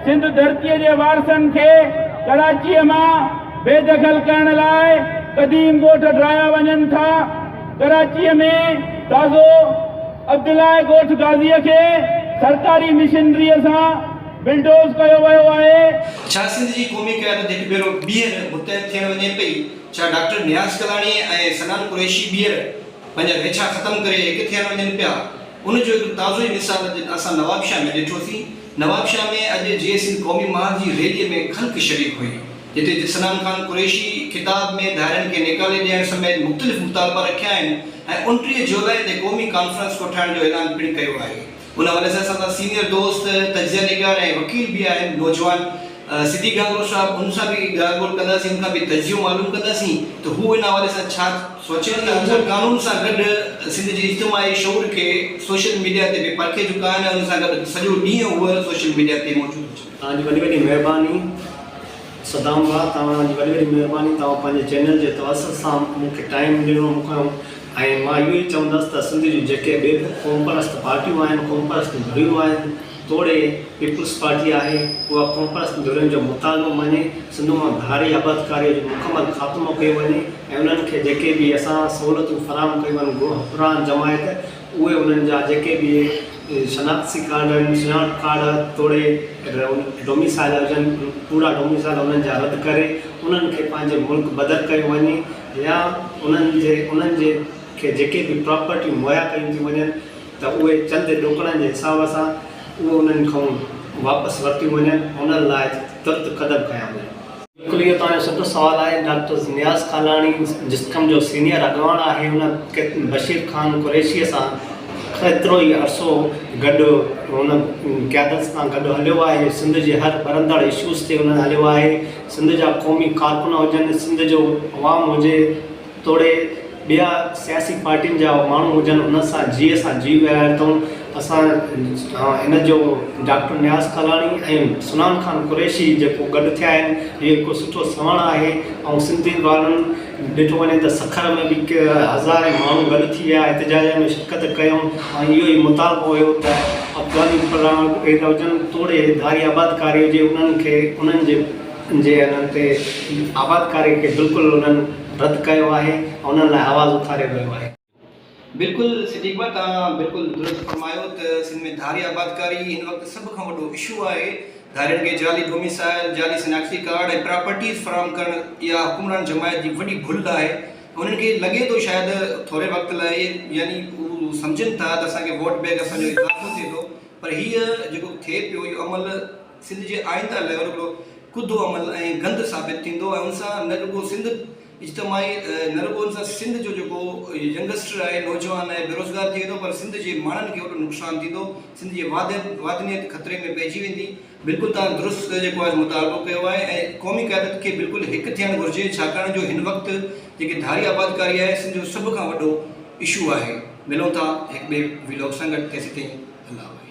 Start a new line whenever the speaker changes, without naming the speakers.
سنڌ ڌرتيء جي وارثن کي ڪراچيء مان بيدخل ڪرڻ لاء قديم ڳوٺ ڊاهيا وڃن ٿا. ڪراچيء ۾ تازو عبدالله ڳوٺ غازيء کي سرڪاري مشنريء سان بلڊوز ڪيو ويو آهي.
ڇا سنڌ جي قومي قيادت هڪ ڀيرو ٻيهر متحد ٿيڻ وڃي پئي؟ ڇا ڊاڪٽر نياز ڪلاڻي ۽ صنعان قريشي ٻيهر پنهنجا ويڇا ختم ڪري هڪ ٿيڻ وڃن پيا؟ ان جو هڪ تازو ئي مثال اڄ اسان نوابشاهه ۾ ڏٺوسين. نوابشاهه ۾ اڄ جيئي سنڌ قومي محاذ جي ريلي ۾ خلق شريڪ هئي، جتي صنعان خان قريشي خطاب ۾ ڌارين کي نيڪالي ڏيڻ سميت مختلف مطالبا رکيا آهن ۽ 29 جولاء تي قومي ڪانفرنس ڪوٺائڻ جو اعلان پڻ ڪيو آهي. ان حوالي سان اسان سان سينيئر دوست، تجزيه نگار ۽ وڪيل به آهن نوجوان صديق گانگرو صاحب ان سان به ڳالهه ٻولهه ڪنداسين ان کان به تجزيو معلوم ڪنداسين ته هو ان حوالي سان ڇا سوچين ٿا ڇا قانون سان گڏ سنڌ جي اجتماعي شعور کي سوشل ميڊيا تي به پرکي چڪا آهن ۽ ان سان گڏ سڄو ڏينهن هو سوشل ميڊيا تي موجود هجن.
توهان جي وڏي وڏي مهرباني صدام ڀاء توهان جي وڏي وڏي مهرباني توهان پنهنجي چينل جي توسط سان مون کي ٽائيم ڏنو مون کي ۽ مان اهو ئي چوندس ته سنڌ جون جيڪي ٻي به قومپرست پارٽيون آهن قومپرست ڌريون آهن توڙي پيپلز پارٽي آهي اها قومپرست ڌرين جو مطالبو مڃي سنڌ مان ڌاري آبادڪاري جو مڪمل خاتمو ڪيو وڃي ۽ انهن کي جيڪي به اسان سهولتون فراهم ڪيون آهن حڪمران جماعت اهي انهن جا جيڪي به شناختي ڪارڊ آهن شناخت ڪارڊ توڙي ڊوميسائل هجن ڪوڙا ڊوميسائل انهن جا رد ڪري انهن کي پنهنجي ملڪ بدر ڪيو وڃي يا انهن جي انهن جي کي جيڪي به پراپرٽيون مهيا ڪيون ٿيون وڃن ته اهي چند ڏوڪڙن جي حساب سان اهي انهن کان واپس ورتيون وڃن انهن لاء ترت قدم کنيا وڃن. بلڪل اهو توهان جو سٺو سوال آهي ڊاڪٽر نياز ڪالاڻي جسقم جو سينيئر اڳواڻ آهي ان بشير خان قريشي سان ڪيترو ئي عرصو گڏ هن قيادت سان گڏ هليو آهي سنڌ جي هر ٻرندڙ اشوز تي هن هليو آهي سنڌ جا قومي ڪارڪن هجن سنڌ جو عوام هجي توڙي ٻيا سياسي پارٽين جا ماڻهو هجن ان سان جيء سان جيء ويهاريو اٿئون. اسان ان جو ڊاڪٽر نياز ڪالاڻي ۽ سنان خان قريشي جيڪو گڏ ٿيا آهن اهو هڪ سٺو سنوڻ آهي ۽ سنڌي ماڻهن ڏٺو وڃي ته سکر ۾ به هزارين ماڻهو گڏ ٿي ويا احتجاج ۾ شرڪت ڪيائون ۽ اهو ئي مطالبو هيو ته افغاني پناهگير هجن توڙي ڌاري آبادڪاري هجي انهن کي انهن جي جي انهن تي آبادڪاري کي بلڪل انهن رد ڪيو آهي ۽ انهن لاء آواز اٿاريو ويو آهي.
بلڪل صديق ڀاء توهان بلڪل درست فرمايو ته سنڌ ۾ ڌاري آبادڪاري هن وقت سڀ کان وڏو اشو آهي ڌارين کي جعلي ڊوميسائل جعلي شناختي ڪارڊ ۽ پراپرٽيز فراهم ڪرڻ اها حڪمران جماعت جي وڏي ڀل آهي انهن کي لڳي ٿو شايد ٿوري وقت لاء يعني هو سمجهن ٿا ته اسان کي ووٽ بينڪ اسان جو اضافو ٿئي ٿو پر هيء جيڪو ٿئي پيو اهو عمل سنڌ جي آئنده لاء هڪڙو ڪڌو عمل ۽ گند ثابت ٿيندو ۽ ان سان نه رڳو سنڌ اجتماعي نه رڳو ان سان سنڌ جو جيڪو ينگسٽر آهي نوجوان آهي بيروزگار ٿي ويندو پر سنڌ جي ماڻهن کي وڏو نقصان ٿيندو سنڌ جي وادنيت خطري ۾ پئجي ويندي. بلڪل توهان درست جيڪو آهي مطالبو ڪيو آهي ۽ قومي قيادت کي بلڪل هڪ ٿيڻ گهرجي ڇاڪاڻ جو هن وقت جيڪي ڌاري آبادڪاري آهي سنڌ جو سڀ کان وڏو اشو آهي ملون ٿا هڪ ٻئي ويلاگ سان گڏ تيسيتائين الله حافظ.